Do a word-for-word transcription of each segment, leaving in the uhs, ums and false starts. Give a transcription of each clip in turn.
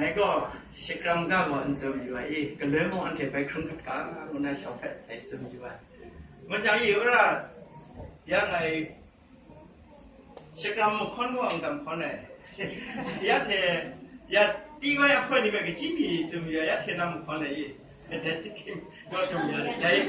Ngai gaw shakram ga gaw n tsun yu ai i, galoi mung anhte bai hkrung hkap ga ngu na shawng hpe dai tsun yu ai. Ngu jang i, wora ya ngai shakram mahkawn gaw n kam hkawn ai. Ya hte, ya ti wai ahkoi ni hpe kaji mi tsun yu ai, ya hte na mahkawn ai i, dai tikim gaw dum ya dai,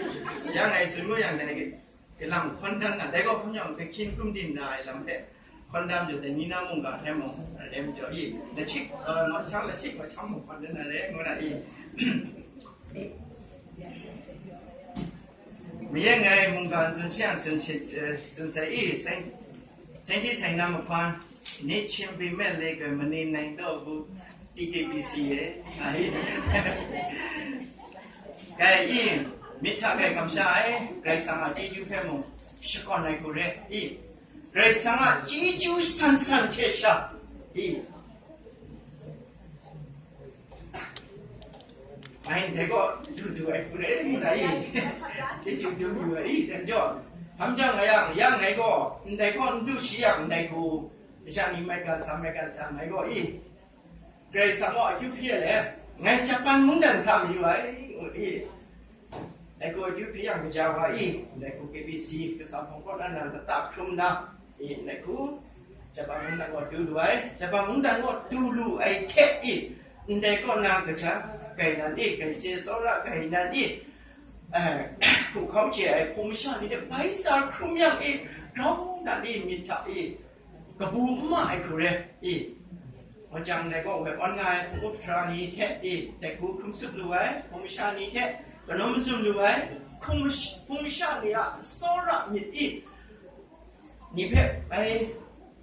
ya ngai tsun ngu yang dai, Kalang hkawn dan na, dai gaw hpang yawng, kahkyin krum din na ai lam hte hkawn dan majaw, dai ni na mungga hte mung, dai majaw i, lachik, uh, ngawt hkyang lachik, ngawt hkyang mung hkawn dan na re, ngu na i. Mayen ngai mungga n tsun shi yang tsun shi, uh, tsun sai i, seng, seng ji seng na mahkawn, ni chim bi met le ga mani nang daw bu, T K B C e, ai. Kai i, myit hta kai kamsha ai, Karai Kasang a chyeju hpe mung shakawn ai hku re i, Karai Kasang a chyeju san san hte sha i, ai, ndai gaw du du ai hku re, ngu na i, chyeju du du ai i, dan jaw, hkam jang a yang, ya ngai gaw, ndai gaw n du shi yang, ndai hku, masha ni mai gan sa, mai gan sa, ngai gaw i, Karai Kasang gaw akyu hpyi ai le, ngai Japan mungdan sa mayu ai, ngu hte, dai hku akyu hpyi yang kaja wa i, dai hku K B C, Kasa Hpawng kaw na na lata hkrum na, i, dai hku Japan mungdan gaw du lu ai, Japan mungdan gaw du lu ai hte i, ndai kaw na kaja kai nan i, kai chye tsawra kai nan i, eh, hku hkau chye ai hpung masha ni de bai sa hkrum yang i, grau nan i, myit hta i, kabu n ma ai hku re i, Wa jang dai gaw woi awn nga ai hpung up sara ni hte i, dai hku hkrum tsup lu ai, hpung masha ni hte kanawn mazum lu ai, hpung mash-, hpung masha ni a tsawra myit i, ni hpe bai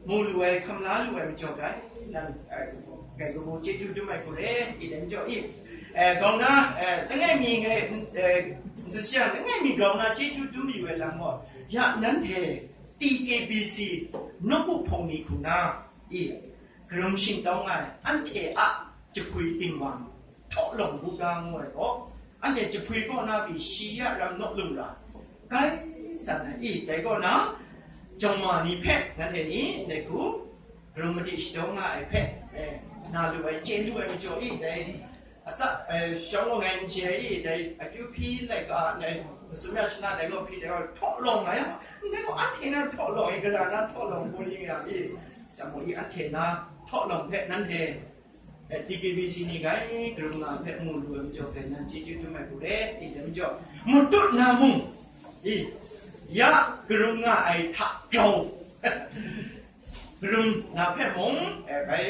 mu lu ai, hkam la lu ai majaw dai, nang, eh, dai kabu chyeju dum ai hku re i, dai majaw i, eh, grau na, eh, langai mi ngai, eh, n tsun shi yang, langai mi grau na chyeju dum mayu ai lam gaw, ya nanhte T K B C nawku hpawng ni hku na i, karum shingtawng ai anhte a jahpwi tingwang htaw lawng bu ga ngu ai gaw, anhte jahpwi kaw na pyi shi ya ram naw lu ra, gai san ai i, dai kaw na, jawng ma ni hpe nanhte ni dai hku karum madi shadaw nga ai hpe, eh, na lu ai, chye lu ai majaw i, dai Asa, eh, shawng gaw ngai n chye ai, dai akyu hpyi laika, dai masum ya shana, dai gaw hpyi, dai gaw htaw lawng nga yang, ndai gaw anhte na htaw lawng i, gara na htaw lawng hku ning ya i, sha mu i, anhte na htaw lawng hpe nanhte, eh, T K B C ni gai, karum nga hpe mu lu ai majaw hpe nan chyeju dum ai hku re, i dai majaw, matut na mung, i, ya karum nga ai hta grau. Karum na hpe mung, eh, bai,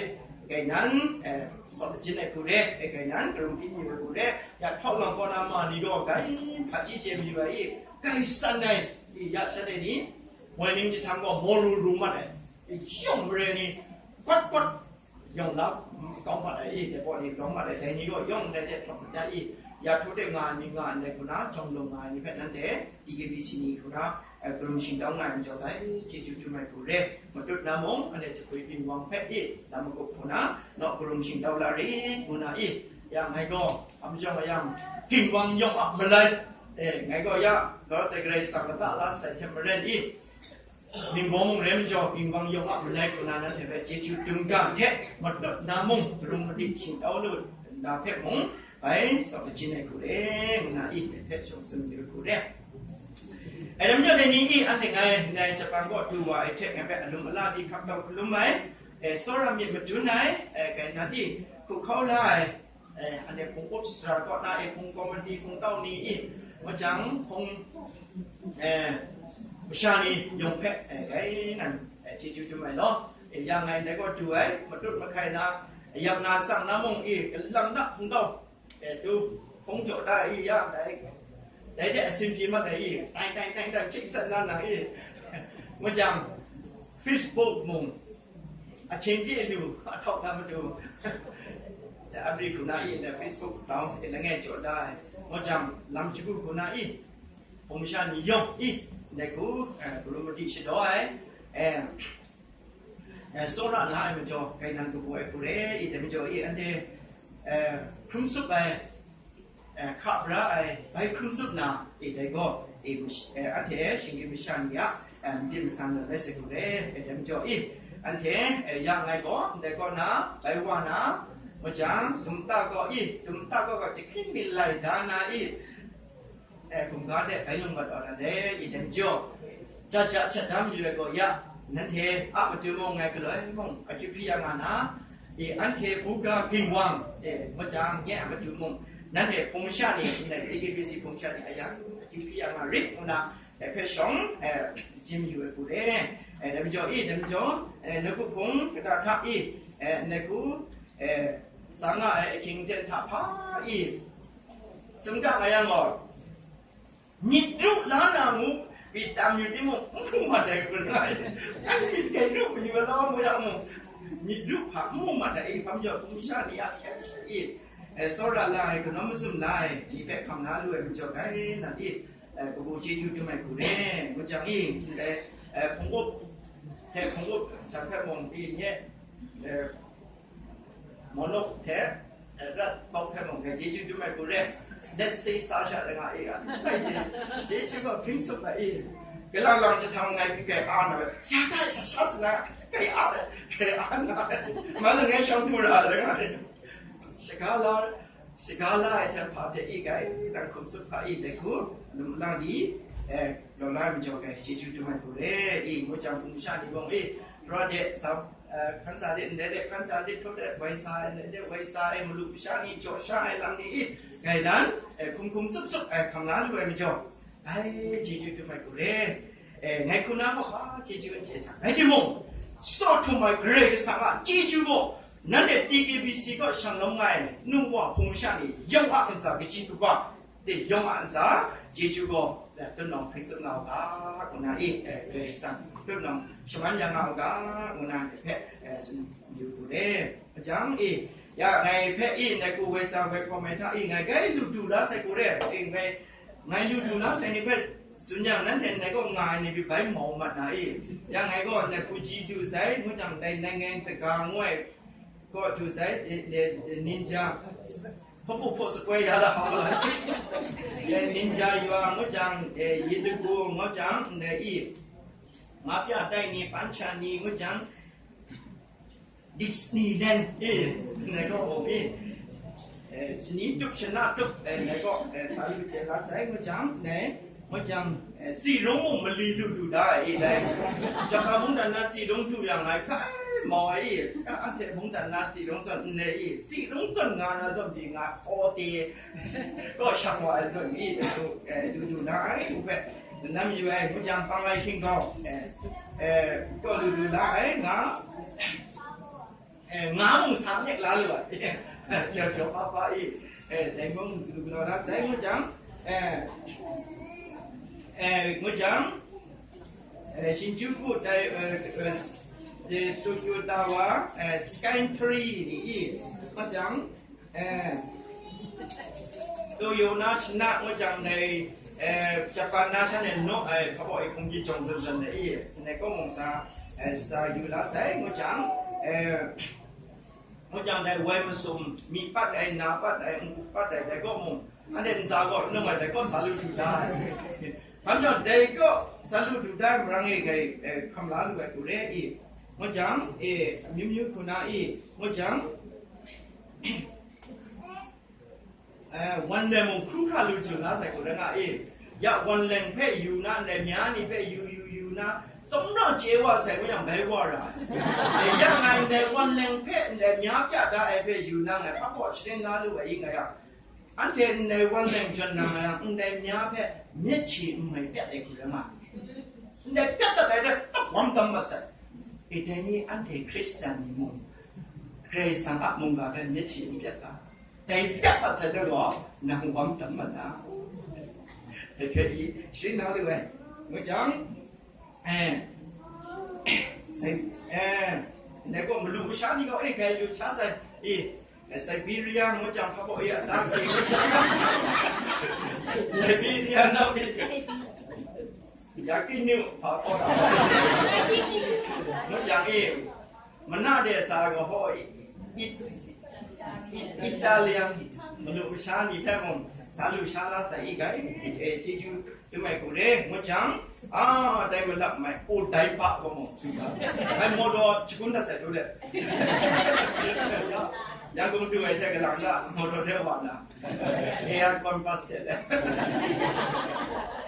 kai nan, eh, sawt lajin ai hku re, eh, kai nan, karum hpyi mayu ai hku re, ya htaw lawng kaw na ma ni gaw, gai hpaji chye mayu ai i, gai san ai, i, ya shanhte ni, woi ning jahtang gaw, maw ru ru mat ai, i, yawng mare ni, kwat kwat, yawng la, kau mat ai i, dai gaw ni, lawm mat ai, dai ni gaw, yawng dai hte htaw mat ai i, ya htaw de nga ai mi nga ndai hku na, jawng lawng nga ai ni hpe nanhte, T K B C ni hku na, eh, karum shingtau nga ai majaw dai, chyeju dum ai hku re, matut na mung, anhte jahpwi tingwang hpe i, lam magup hku na, naw karum shingtau la rit, ngu na i, ya ngai gaw, a majaw a yang, tingwang yawng a malai, eh, ngai gaw ya, Karai Kasang lata la sai hte maren i, ningbaw mung re majaw, tingwang yawng a malai hku na nanhte hpe chyeju dum ga hte, matut na mung, karum madi shingtau lu na hpe mung, bai, sawt lajin ai hku re, ngu na i, dai hpe shawng tsun yu ai hku re. Ai, dai majaw dai ni i, anhte ngai, ngai Japan kaw du wa ai hte, ngai hpe alum ala di hkap tau hkalum ai, e, tsawra myit madun ai, e, kai na di, hku hkau la ai, e, anhte hpung up sara kaw na e, hpung komiti, hpung tau ni i, wa jang, hpung, e, masha ni yawng hpe, e, kai nan, e, chyeju dum ai law. E, ya ngai ndai kaw du ai, matut mahkai na, yak na tsang na mung i, galang na hpung tau, e, tu, hpung jaw da i ya, dai, dai de asin pyi mat ai i, tai, tai, tai, tai, chyeju san na nang i, wa jang, Facebook mung, ahkying chye lu, ahtawk na matu, dai abri hku na i, dai Facebook tau, e, langai jaw da ai, wa jang, lam shagu hku na i, hpung masha ni yawng i, dai hku, e, karum madi shadaw ai, e, e, tsawra la ai majaw, kai nan kabu ai hku re i, dai majaw i, anhte, e, hkrum tsup ai, e, hka bra ai, bai hkrum tsup na, i, dai gaw, i, mash-, e, anhte shinggyim masha ni a, e, mabyin masang na rai sai hku re, e, dai majaw i, anhte, e, ya ngai gaw, ndai kaw na, bai wa na, Majaw, dumta gaw i, dumta gaw gaw jahkring mi lai da na i, e, gumga de bai lung mat wa na le, i dai majaw, ja ja hta dam yu ai gaw ya, nanhte a matu mung ngai galoi mung akyu hpyi ya nga na, i anhte buga ginwang, e, majaw nye a matu mung, nanhte hpung masha ni, ndai A K B C hpung masha ni a yang akyu hpyi ya nga rit ngu na, e, hpe shawng, e, jim yu ai hku le, e, dai majaw i, dai majaw, e, nai ku hpung kata hta i, e, nai ku, e, sa nga ai ahkying ten hta hpa i, tsun ga nga yang gaw, myit ru la na mu, myit tam yu timung, n hpung mat ai hku nga ai. Myit kai ru yu ai law mu yang mung, myit ru hpa n mu mat ai, hpa majaw hpung masha ni a hkyen i, e, tsawra la ai, kanawn mazum la ai, ni hpe hkam la lu ai majaw gai na i, e, kabu chyeju dum ai hku re, ngu jang i, ndai, e, hpung up, hte hpung up, jang hpe mung i, nye, e, Monok hte, eh, rat bawk hpe mung, chyeju dum ai hku re. Let's say, sa sha rai nga e, a, rai je, chyeju gaw hpring sup ai e. Galang lang jahtang ngai hku kai a na, sa tai, sa sha sa na, kai a, kai a na, ma na ngai shang du ra rai nga e. Shaga la, shaga la ai hte hpa hte i kai, dan hkum sup hpa i, dai hku, lum lang di, eh, law la ai majaw kai, chyeju dum ai hku re, i, ngu jang hpung sha ni bawng e, raw de, sa, eh, hkan sa de, ndai de, hkan sa de, htaw de, wai sa ai, ndai de, wai sa ai, malu masha ni jaw sha ai lam ni i, gailan, eh, hkum hkum tsup tsup ai hkam la lu ai majaw, bai chyeju dum ai hku re. Eh, ngai hku na gaw hpa chyeju n chye hta, rai timung, tsaw htum ai Karai Kasang a chyeju gaw, nanhte T K B C kaw shanglawm nga ai nu wa hpung masha ni yawng a ntsa kaji kaba, de yawng a ntsa, chyeju gaw, eh, tutnawng hpring tsun nga u ga, ngu na i, eh, Karai Kasang tutnawng shaman ya nga u ga, ngu na ndai hpe, eh, tsun yu u le. Hpa jang i, ya ngai hpe i, ndai ku wai sa wai hkawm ai hta i, ngai gai lu du la sai hku re, i, ngai, ngai lu du la sai ni hpe tsun yang, nanhte ndai kaw nga ai ni hpe bai mau mat na i, ya ngai gaw ndai hpaji du sai, ngu jang dai nai ngai kaga ngu ai, Kaw du sai, e, e, e, ninja. Hpapu hpaw sakoi ya la hkau la. E, ninja yua ngu jang, e, yi dagu ngu jang, ndai i. Mafia tai ni, pancha ni ngu jang, Disneyland, e, ndai kaw bawng i. E, shani tup, shana tup, e, ndai kaw, e, sa yu chye la sai ngu jang, ndai, Ngut jang, eh, tsi rung mung mali lu du da ai, dai. Jahpa mungdan na tsi rung du yang ngai hkai mau ai, a, anhte mungdan na tsi rung zawn n re i, tsi rung zawn nga na zawn pyi nga hkaw te, kaw shang wa ai zawn i, eh, lu du na ai, u hpe, nam yu ai, ngut jang pang ai hkinggau, eh, eh, kaw lu du la ai, nga, Eh, nga mung sa myit la lu ai. Jau jau pa pa i. Eh, dai mung du galaw na sai ngut jang, eh, eh, ngut jang, eh, Shinjuku dai, eh, eh, de Tokyo Tower, eh, Skytree ni i. Ngut jang, Eh, Toyo na shana ngut jang dai, eh, Japan na shan e no, eh, hpa baw e hkungji jawng zawn zawn dai i, ndai kaw mung sa, eh, sa yu la sai ngut jang, eh, ngut jang dai woi masum, mi pat ai, na pat ai, ngu pat ai, dai kaw mung, anhte ntsa kaw, num ai, dai kaw sa lu du da ai. Hpa majaw dai kaw sa lu du da ai marang e gai, eh, hkam la lu ai hku re i, ngut jang, eh, amyu myu hku na i, ngut jang, Eh, wan leng mung hkru hkra lu jun la sai hku rai nga i. Ya wan leng hpe yu na, ndai mya ni hpe yu, yu, yu na, tsawmra chye wa sai ngu yang bai wa ra ai. Eh, ya ngai ndai wan leng hpe ndai mya pya da ai hpe yu na, ngai hpa hpaw shaden la lu ai i nga yang, anhte ndai wan leng jawn na nga yang, ndai mya hpe myit shi n mai pya ai hku rai nga ai. Ndai pya dat ai hte, wam tam mat sai. E, dai ni anhte Hkristan ni mung, Karai Kasang a mungga hpe myit shi n pya ga. Dai pya mat sai gaw, nang wam tam mat na. Dai hpe i, sharin na lu ai. Ngu jang, eh, sai, eh, ndai gaw malu masha ni gaw, eh, grai lu sha sai, eh, Siberia ngu jang hpa gaw, eh, a ta hte, Siberia nau ni, ya kinu hpa gaw, ngu jang, eh, Mana de sa gaw, i, i, i, Italian malu masha ni hpe mung sa lu sha la sai i ga, i, e, chyeju dum ai hku re, ngut jang, a, dai malap mai, o, dai hpa gaw mung, dai maw daw, shagun dat sai du let. Ya, Yangon du ai hte kalang na, motor hte wa na. Aircon bus hte le.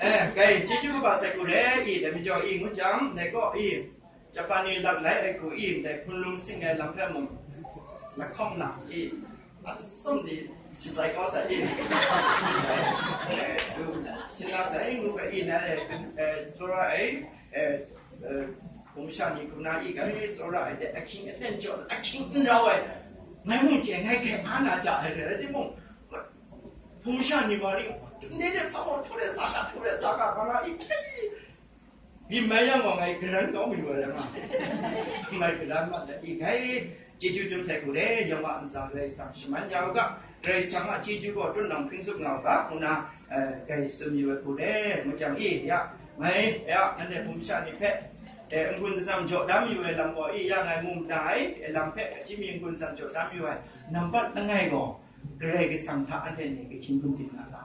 Eh, kai, chyeju kaba sai hku re i, dai majaw i, ngu jang, ndai gaw i, Japan ni lak lai ai hku i, ndai hpunlung sing ai lam hpe mung, lahkawng na i, atsum di, shatsai kau sai i. Eh, du, shana sai ngu hpe i, na le, eh, tsawra ai, eh, eh, hpung sha ni hku na i, kai, tsawra ai de, ahkying aten jaw, ahkying n rau ai, ngai mung chye, ngai hkrai hpa na ja ai, rai timung, hpung sha ni wa ring, ndai de sa wa, htu de sa ga, htu de sa ga, hpa na i, hkrai, byin mai yang gaw, ngai garan kau mayu ai rai nga, ngai garan ma dat i, ngai chyeju dum sai hku re, yawng a ntsa Karai Kasang shaman ya u ga, Karai Kasang a chyeju gaw tutnawng hpring tsup nga u ga, ngu na, eh, kai tsun mayu ai hku re, ngu jang i, ya, ngai, ya, nanhte hpung sha ni hpe, eh, n-gun atsam jaw dam mayu ai lam gaw i, ya, ngai mu mada ai, eh, lam hpe, chyinghkun atsam jaw dam mayu ai, nambat langai gaw, Karai Kasang hta anhte ni kahkying hkun ting nga ga,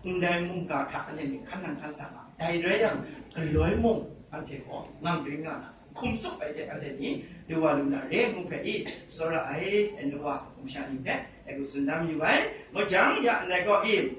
ndai mungga hta anhte ni hkan nang hkan sa nga, dai rai yang, galoi mung anhte gaw ngang ring nga na, hkum tsup ai hte anhte ni du wa lu na re ngu hpe i, tsawra ai, ai nu wa hpung sha ni hpe, ai hku tsun da mayu ai. Ngu jang, ya ndai gaw i,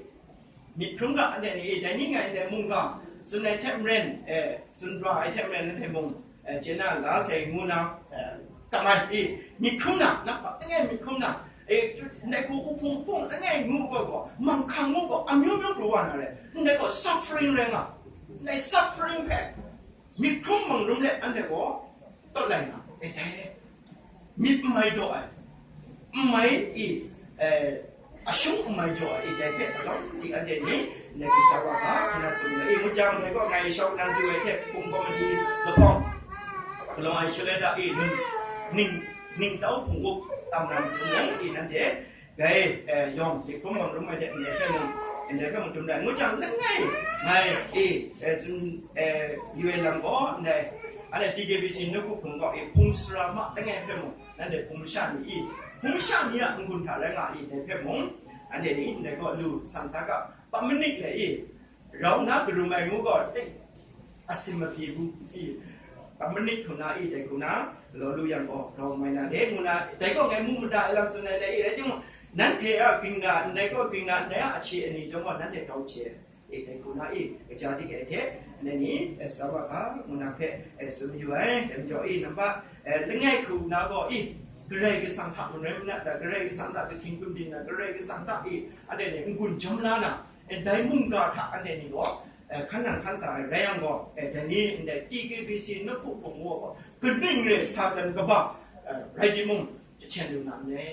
myit hkrum ga anhte ni i, dai ni ngai ndai mungga tsun ai hte maren, eh, tsun ra ai hte maren anhte mung, eh, chye na la sai ngu na, eh, tam ai i, myit hkrum na, nambat langai myit hkrum na, eh, ndai hku uhpung hpung langai ngu gaw gaw, manghkang ngu gaw, amyu myu pru wa na rai, ndai gaw suffering rai nga, ndai suffering hpe myit hkrum mangrum let anhte gaw tawt lai nga, eh, dai re, myit n mai daw ai, n mai i, eh, ashung n mai jaw ai, dai hpe alawm di anhte ni, ndai hku sa wa ga, nna tsun ai, i, ngu jang, dai gaw ngai shawk nan du ai hte, hpung komiti zuphpawng, galaw ai shaloi da i, ning, ning, ningtau hpung up tam na matu mung i, nanhte, dai, eh, yawng, myit hkrum mangrum ai hte, ndai hpe mung, ndai hpe mung dum ai, ngu jang, langai, ngai, i, eh, tsun, eh, yu ai lam gaw, ndai, anhte T K B C nawku hpung gaw, i, hpung sara ma langai hpe mung, nanhte hpung masha ni i, hpung masha ni a n-gun hta rai nga i, dai hpe mung, anhte ni ndai gaw lu, sang hta ga, pa manik le i, rau nna karum ai ngu gaw, ting, asin mapyi bu i, pa manik hku na i, dai hku na, galaw lu yang gaw, rau mai na de, ngu na, dai gaw ngai mu mada ai lam tsun ai le i, rai timung, nanhte a ging na, ndai gaw ging na, ndai a ahkye ani chyawm gaw, nanhte grau hkye. E, dai hku na i, kaja dik ai hte, anhte ni, e, sa wa ga, ngu na hpe, e, tsun mayu ai, dai majaw i, nambat, e, langai hku na gaw i, Karai Kasang hta manoi manat da, Karai Kasang hta kahkying hkun ting na, Karai Kasang hta i, anhte ni n-gun jam la na, e, dai mungga hta anhte ni gaw, e, hkan nang hkan sa ai rai yang gaw, e, dai ni ndai T K B C nawku hpung gaw, kaning re Satan kaba, e, rai timung, jahten lu na n le,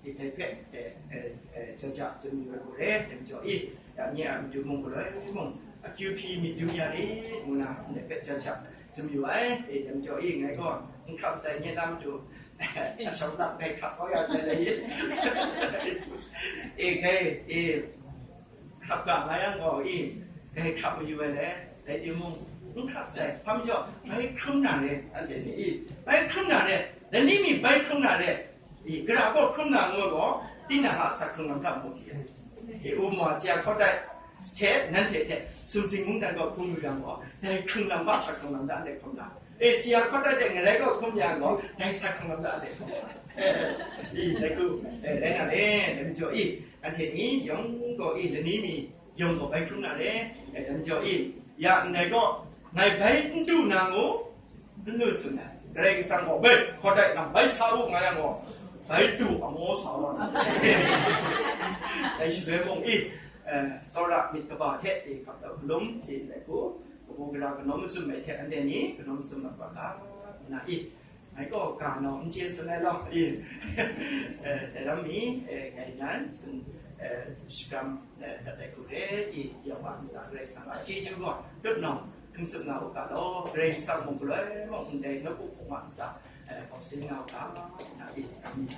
i dai hpe, e, e, e, jaja tsun yu ai gaw re, dai majaw i, ya nye a matu mung galoi mung, akyu hpyi myit dum ya rit, ngu na, ndai hpe jaja tsun yu ai, e, dai majaw i, ngai gaw, n hkrap sai nye na matu, ashawng lap ngai hkrap kau ya sai lai i, e, ngai, e, hkrap ga nga yang gaw i, dai hkrap mayu ai le, dai timung, n hkrap sai, hpa majaw, bai hkrum na re, anhte ni i, bai hkrum na re, lani mi bai hkrum na re, i, gara gaw hkrum na ngu gaw, tinang a asak hkrung lam hta mu di ai. I, u ma, sara hkawt ai, hte, nanhte hte, sumsing mungdan gaw hkrum yu yang gaw, dai hkrung lam hta asak hkrung lam hta anhte hkrum na. E, sara hkawt ai hte ngarai gaw hkrum yang gaw, dai asak hkrung lam hta anhte hkrum na. I, dai hku, e, rai na re, dai majaw i, anhte ni yawng gaw i, lani mi, yawng gaw bai hkrum na re, e, dai majaw i, ya ndai gaw, ngai bai n du na ngu, n lu tsun ai. Karai Kasang gaw, bai, hkawt ai, nang bai sa u, nga yang gaw, bai du, amaw sa wa na. Dai shaloi mung i, e, tsawra myit kaba hte, e, hkap dau hkalum, e, dai hku, kabu gara kanawn mazum ai hte, anhte ni, kanawn mazum mat wa ga, na i, Ngai gaw ga nau n chye sa ai law, i, eh, dai lam mi, eh, ngai nan tsun, eh, shakram, eh, dat ai hku re, i, yawng a ntsa Karai Kasang a chyeju gaw, tutnawng hpring tsup nga u ga law, Karai Kasang mung galoi mung ndai nawku hpung a ntsa, eh, hkawm sin nga u ga, na i, amen.